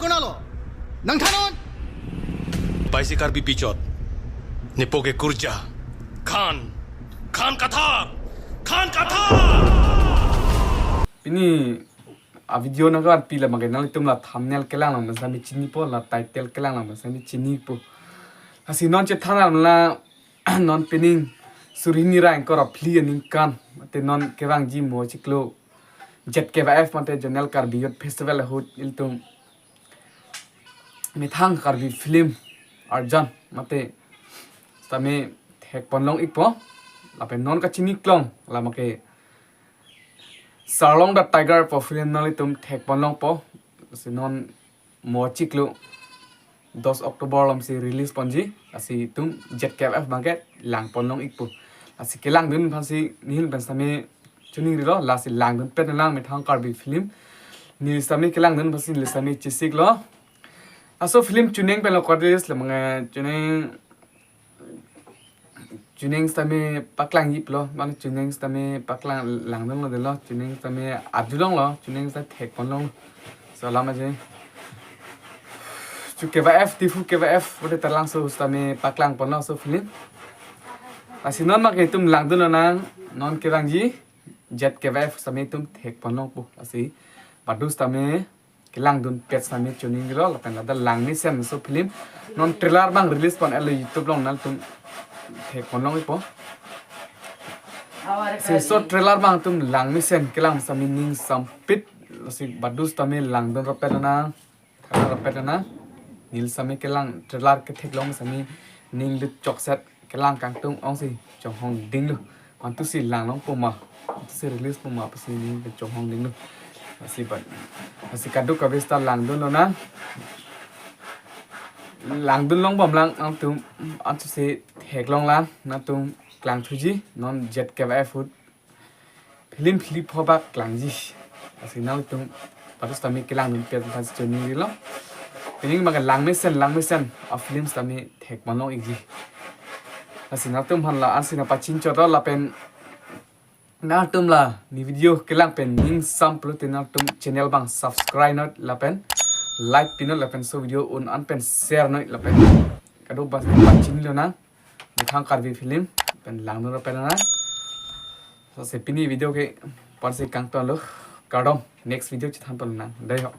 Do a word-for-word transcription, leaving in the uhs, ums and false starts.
Konatlo? Nangthannon? Baisi Karbi Pichot. Nepo ke Kurja. Khan. Khan Kathar. Khan Kathar. Pini a video nangkevan pila mage nanglitum la thumbnail kelang lang masa mi chinipo, la title kelang lang masa mi chinipo. Lasi non chethan lang la non pining suri hini ra ingkoi ra phli aningkan. Mate non kevangji mo chiklo Z K Y F mate Zonal Karbi Youth Festival ahut ilitum methang Karbi film arjan mate sitame thekponlong ikpo. Lapen non kachini klong lama ke Sarlong the Tiger pu film nanglitum thekponlongpo. Si non mo chiklo dos October alomsi release ponji. Lasi itum Z K Y F abangke langponlong ikpo. Lasi kelangdun aphansi neli pen sitame choningrilo, lasi langdunpet nang methang Karbi film. Neli sitame kelangdun aphansi neli sitame chesiklo. Laso film chuneng pen lo kordis le manga chuneng chuneng sitame paklangji pulo, mane chuneng sitame paklang langdunlo detlo, chuneng sitame arjulonglo, chuneng sitame thekponlong. So lama je. Chu K Y F, Diphu K Y F, bote talangso sitame paklangponlo laso film. Lasi non mage itum langdun lonang, non kevangji Z K Y F sitame itum thekponlongpo. Lasi badu sitame kelangdunpet sitame choningrilo lapen ladak langmesen laso film. Non trailer abang release pon-etlo YouTube along, nanglitum thekponlong ikpo. Si laso trailer abang itum langmesen kelang sitame ning sampit, lasi badu sitame langdun rapet lonang, thara rapet lonang. Neli sitame kelang trailer ketheklong sitame ning lut chokset kelang kangtung ongsi chonghong dinglo. Antusi langlongpo ma, antusi release po ma pusi neli chonghong dinglo. Lasi bad, lasi kadokave sita langdun lonang. Langdun longbom lang nangtum, antusi theklong lang nangtum, klangthuji non Z K Y F ahut film phli pho bak klangji. Lasi nanglitum badu sitame kelangdunpet aphansi choningrilo. Pining mage langmesen langmesen a film sitame thekponlong ikji. Lasi nangtum aphan la-ansi nangpachinchotlo lapen nangtum la ne video kelang pen ning sam pulote nangtum channel abang subscribe non lapen like pinon lapen laso video un-an pen share non lapen kadokave pachinilonang. Methang Karbi film pen langdun rapet nang. Lasi pini video ke la-ansi kangtonlo. Kardom, next video chethanpon nang. Dei ho.